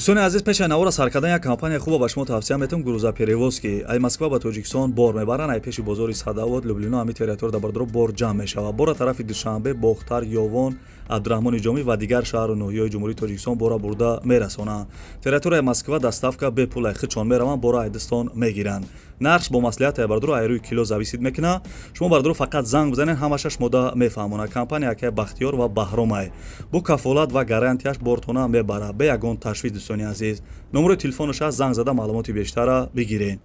Дӯстони азиз, пеши навора сар кардан як компания хуба ба шумо тавсия метавам: грузоперевозки. Ай Москва ба Тоҷикистон бор мебаранд. Ай пеши бозори Садовод, Люблино, ҳами территория бардаро бор ҷамъ мешавад. Бора тарафи Душанбе, Бохтар, Ёвон, Абдураҳмони Ҷомӣ ва дигар шаҳру ноҳияҳои Ҷумҳурии Тоҷикистон бора бурда мерасонанд. Территорияи Москва доставка бепул, худшон мераванд, бора айдистон мегиранд. Нархш бо маслиҳат, ай бардоро, ай рӯи кило зависит мекунад. Шумо, бардоро, фақат занг бизанед, ҳамаша шумода мефаҳмонад. Компания акай Бахтиёр ва Баҳромай бо кафолат ва гарантияш бортона мебарад, бе ягон ташвиш. Дӯстони азиз, номерои телефонаш аст, занг зада маълумоти бештара бигиред.